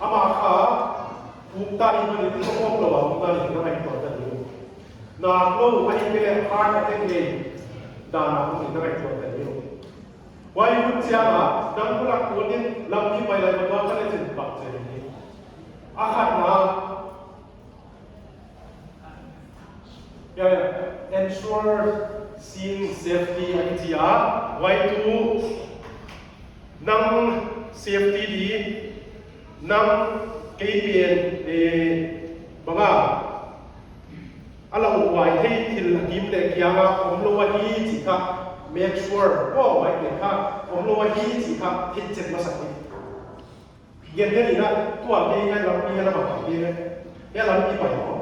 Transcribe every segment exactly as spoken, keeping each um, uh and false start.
Amah kha, uk ta ni mah ni, tu kong lo a, uk ta ni na ngaihtuah ta ni. Nak lou, ahihkeileh heart attack nei dan a om ni na ngaihtuah ta ni. Huai hun chiang a, nang bulak tuan in lampi pai lai mah tua ka le chin pak chen ni. A khatna, ya, ya, ensure seeing safety a kichi a, huai tuh nang safety di, nang kei pen, eh, bang a, a lauhuai thei thil a kim leh kiang a om lou ahi chih kha make sure, huai pen kha om lou ahi chih kha theihchet masa di. Gen dia ni na, tua kei ngai lampi ngai na bang kei ngai. Ngai lampi pai ko.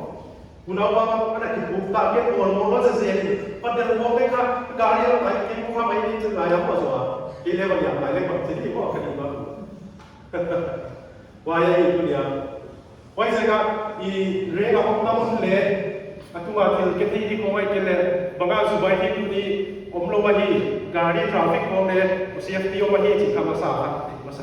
Unau ba ana ki buk ta ke ko mo lo se se ni. Pat dia mo ke kha, gari a mai ke mo kha mai ni chen lai a mo zo a. Kei le ba ya mai le ba chen ni mo ka ni ba. Huai a i tu ni a. Huaiziak a i reng a hong ta mun le, a tung a thil ke thei di ko ngai ke le, bang a subai di tu ni om lou ahi, gari traffic ko le, safety om ahi chih kha masa kha, masa.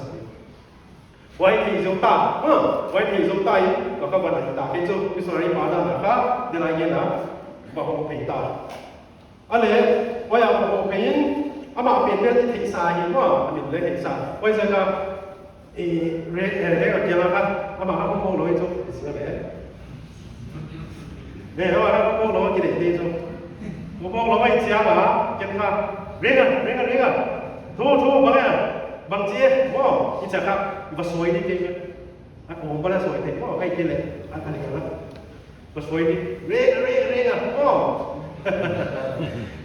Huai thei zou ta, ha, huai thei zou ta i, ka ka ban ta, kei chu, missionary pa dan a kha, dia lai gen a, ba hong thei ta. A le, huai a ba hong thei in, amah pen pen thei sa hi, ha, a min le thei sa. Huaiziak a, eh, re, eh, re ka kia la kha, amah ka hong lou i chu, i sia le. Ve, hua na ko lo ki de te zo. Ko ko lo mai chia la, ken kha. Renga, renga, renga. Thu, thu, bang ya. Bang chia, mo, i chia kha, ba soi ni te. A ko ba la soi te, mo, kai ke le. A ka le ka la. Ba soi ni. Renga, renga, renga. Mo.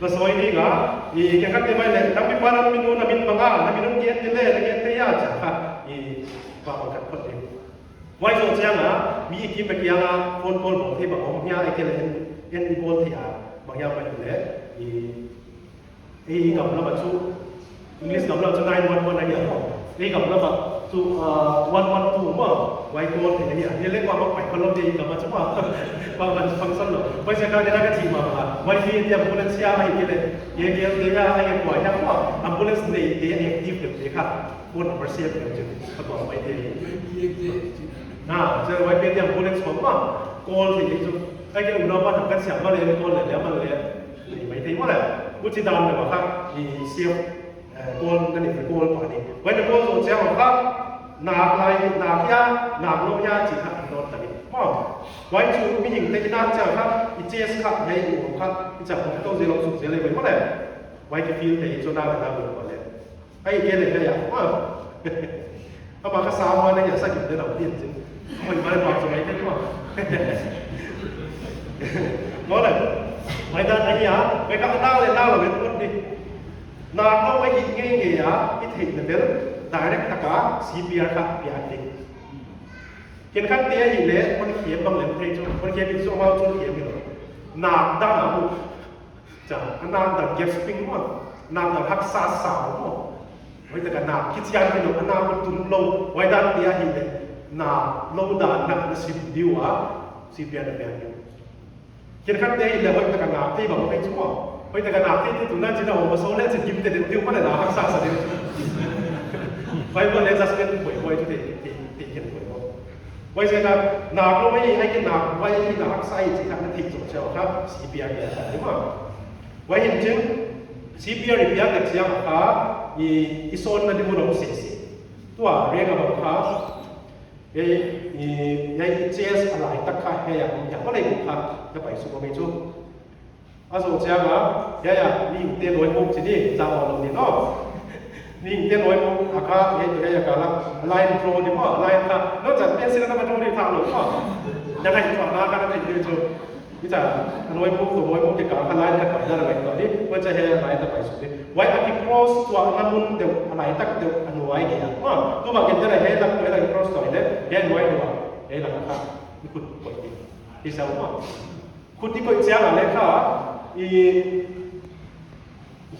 Ba soi ni ga. I ke kha te mai le, nang mi pa nang mi nu na min bang a, na mi nu ke te le, na ke te ya chia kha. I ba ba ka ko te. Huai zoh chiang a, mi i kim bek kiang a, phone call bawl thei bang om hia, ahihkeileh en, en i bawl thei a, bang hia mai le, i, i gam lam a chu, English gam lam a chu nine one one a hia maw. I gam lam a chu, ah, one one two maw, huai call thei a hia. Ni le kua bang pai call lam te i gam a chu maw. Bang ban function lou. Huai se ka ni la ka chi ma ba. Huai ni te ambulance hia ahihkeileh, ye ye te hia, ahihkeileh kua hia maw. Ambulance nei te active te te kha. Phone number save leh chin, ka tuam mai te. Na, chin huai pe tiang bullet smoke ma, call thei chu. Ai ke unau pa thang kan siam ma le, call le le ma le. Mai thei ma le. Huchi dan le ma kha, i save, eh, call na ni call pa ni. Huai na call zoh chiang kha, nak lai, nak hia, nak lou hia, chi kha note ta ni. Ma, huai chu mihing te nak chiang kha, i chest kha, ngai u kha, i chak kha to zel lou suk zel le ma le. Huai ki feel te chu na na bu le. Ai, ke le ke ya. Ah. Ama ka sa ma na ya sa ki de lam tin chin. Mai mai ma so mai te ma. Mo le. Mai da na ya. Mai ka na le na le ko ni. Na ko mai hi nge nge ya. I thei na bel. Direct taka C P R ka pia te. Ken khan te hi le kon khia bang lem thei chu. Kon khia bi so ma chu khia bi lo. Na da na mu. Cha, a nak dan gasping maw, nak dan haksa sa maw. Huai tak a nak kichian ki lo, a nak tum lo, huai dan te ahi le, nak lou dan nak na sim diu a, C P R na piak diu. Ken khat te ahi le, huai tak a nak te bang huai chu maw. Huai tak a nak te tu na chin a om so le chin kim te de diu maw le nak haksa sa diu. Huai maw le just ken huai huai chu te, te, te ken huai maw. Huaiziak a nak lou mai, ai ke nak, huai hi nak haksa hi chih kha na theih zoh chiang kha, C P R piak ta ni maw. Huai hin chin, C P R i piak leh chiang kha, i, i sawn na di mun om sese. Tua, reng a bang kha, e, i, ya i chest a lai tak kha, ya ya, ya ko lei kha, ya pai suk mai chu. A zoh chiang a, ya ya, mihing te luaimuk chi di, za maw lou ni no. Mihing te luaimuk, a kha, ya tu ya ya ka la, line draw ni maw, line kha, no chan pen sila na ma draw ni tha lou maw. Na ngai tua na ka na thei ni chu. I cha, luaimuk tu luaimuk ke ka, ka line ka pai na ngai tua ni, ko cha he line ta pai su ni. Huai a ki cross tua na mun deuh, a lai tak deuh, a nuai ke ya. Maw, tu ma ke te na he lak, he lak cross tua ni, he nuai tua, he lak kha, i khut koi ni. I sa maw. Khut i koih chiang a le kha, i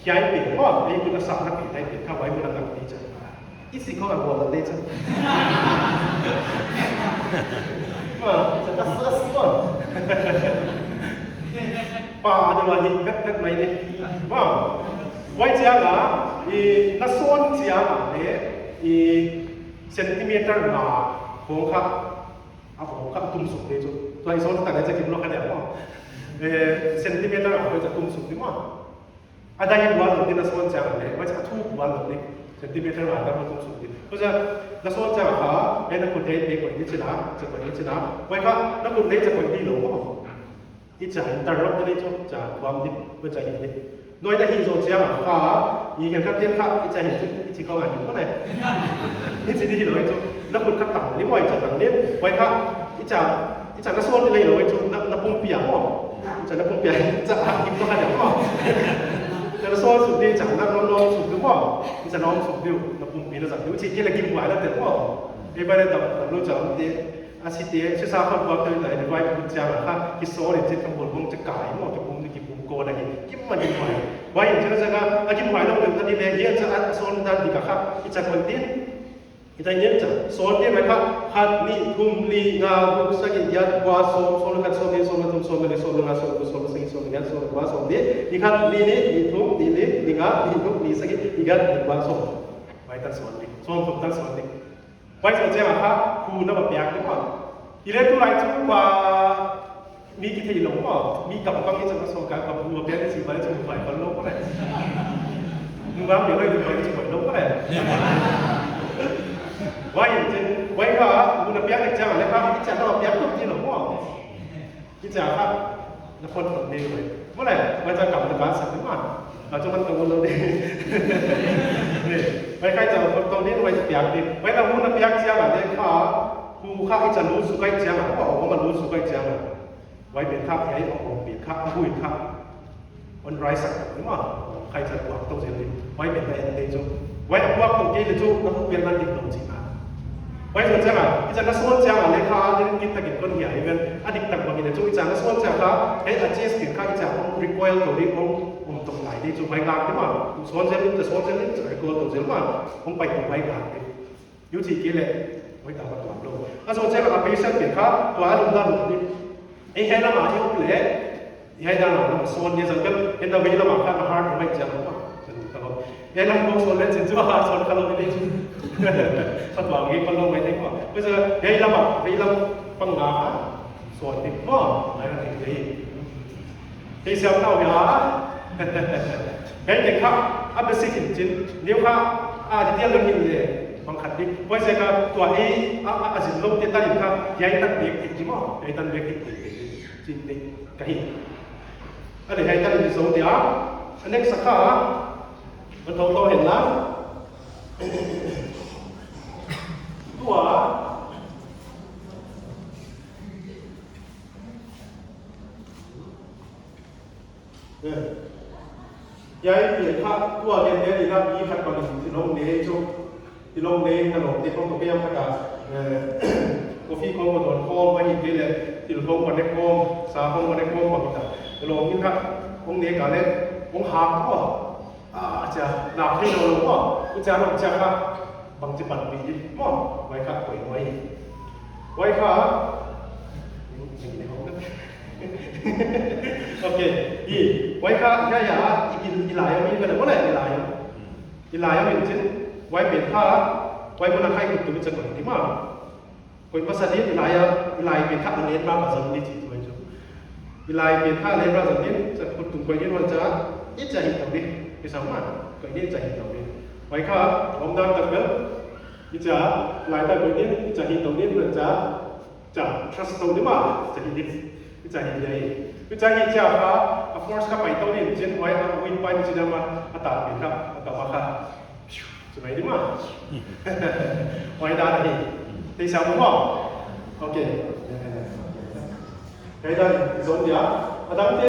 hiai pen maw, i khut a sak na pen hiai pen kha huai mun a ngak ni cha. I si khong a gual le cha. Ma, sa ka sa si maw. Pa, a deuh a ni kat kat mai ni. Ma, huai chiang a, i na sawn chiang a le, i centimeter nga, Khong kha, a khong kha tum suk di chu. Tua i sawn tak leh chia kim lou kha dia maw. Eh, centimeter a hoih chia tum suk di maw. A dai in wan lou di na sawn chiang leh, huai chia thuk wan lou di. Centimeter a dai tum suk di. Huai chia na sawn chiang kha, eh na khut leh te koih di chih na, chia koih di chih na. Huai kha, na khut leh chia koih di lou maw. I chia interlock di leh chu, chia tuam di, huai chia hi di. Nuai na hih zoh chiang a kha, i khenkhat te'n kha, i chia hi chu, i chi khong a hi maw leh. I chi di hilou chu, na khut kha tang di maw, i chia tang di. Huai kha, i chia, i chia na sawn di leh lou chu, na, na pumpi a maw. I chia na pumpi a, i chia a kim kha di maw. Chia na sawn suk di, chia na lom lom suk di maw. I chia na lom suk di, na pumpi na zat di, chih kei leh kimhuai na te maw. Ei bai leh dam, dam lou chia di. A si te, si sa khon buak te na, in vai put chiang a kha, ki sawn in chin ka bul bong chia kai maw, ki pum ni ki pum ko na hi, kim man kim huai. Huai in chia chia ka, a kimhuai lou deuh ta di leh, hiai chia a sawn dan di ka kha, i chia koih di. I chia hiai chia, sawn di mai kha, khat, nih, thum, li, nga, guk, sagih, giat, kua, sawm, sawm leh khat, sawm leh nih, sawm leh thum, sawm leh li, sawm leh nga, sawm leh guk, sawm leh sagih, sawm leh giat, sawm leh kua, sawm leh nih, nih, thum, nih, li, nih, nga, nih, guk, nih, sagih, nih, giat, nih, kua, sawm. Huai tan sawn di, sawm thum tan sawn di. Huai zoh chiang a kha, hu na va piak di maw. I leh tulai chu kua mi kithei lou maw. Mi kam bang i chia na sawn kha, kua hu va piak di chih bai chu vai ban lou maw leh. Mu bang mi loi di bai chu vai lou maw leh. Huai in chin, huai kha, hu na piak di chiang a leh kha, i chia na va piak tuk di lou maw. I chia kha, na phot phot di maw. Maw leh, huai chia kam na ka sak di maw. A chu man ka lou di. Ni, huai kha i chia phot phot di, huai chia piak di. Huai na hu na piak chiang a leh kha, hu kha i chia lut suk kha chiang a, hu a om a lut suk kha chiang a. Huai pen kha, hiai a om pen kha, a hui kha. On rai sak di maw, kha i chia puak tou zel di. Huai pen na en di chu. Huai a puak tou kei leh chu, na hu pian na dik lou chih na. Huai zoh chiang a, i chia na sawn chiang a leh kha, din kit takin kon hiai ven. A dik tak bang in leh chu, i chia na sawn chiang kha, hiai a chest pen kha, i chia hong recoil tou di, hong om tou lai di chu, huai ngak di maw. Sawn zel di, chia sawn zel di, chia recoil tou zel maw. Hong pai tou huai ngak di. Yu chi kei leh, huai ta va tuam lou. A zoh chiang a patient pen kha, tua a lum dan lou di. Ei hiai lam a i om leh, hiai dan a lam sawn di zang kan, hiai dan vei lam a kha na heart mai chiang lou. Hiai lam kong sawn leh chin chu a sawn kha lou di. Kha tuam ngei kha lou mai di kha. Huai chia, hiai lam a, vei lam pang nga kha sawn di maw, mai na di. Hei siam nau hia. Hei te kha, a basic in chin, neu kha, a detail lou in leh, bang khat di. Huai chia kha, tua ei, a, a, a zin lou te tan in kha, hiai tan bek thei di maw, hiai tan bek thei di, chin di, ka hi. A leh hiai tan di zoh dia, a next kha, man thou thou hen la. Tua, Eh. Hiai pen kha tua gen gen in a mi khat bang in thil hong nei chu. Thil hong nei na lawmte khong toh kei a khat a, eh, coffee khong va dawn khawm ahi kei leh thil khong va ne khawm, sa khong va ne khawm bang ta. Lawm in kha hong ne kha leh hong hak khawm. Ah, chia, nak thei lou lou maw. Huchia lou chia kha, bangchi panpih di maw. Huai kha koih nuai. Huai kha. Ok. Hi, huai kha, ya, ya, i, i, i lai om i ka leh, maw leh, i lai om. I lai om in chin, huai pen kha, huai mun a kha i khut tum i chia koih di maw. Koih masa di, i lai a, i lai pen kha a len bang a zang di chih huai chu. I lai pen kha a len bang a zang di, chia khut tum koih di huai chia, i chia hih tou di, i sa maw, koih di chia hih tou di. Huai kha, om dan tak bel, i chia, lai tak koih di, i chia hih tou di huai chia, chia, thrust tou di maw, chia hih di, i chia hih di. I chia hih chia kha, a force kha pai tou di, chin huai a, win pai di chin a maw, a ta pen kha, a ta ma kha. Chu mai di maw. Huai dan ahi. Tei sa maw. Ok. Huai dan zoh dia. A dangte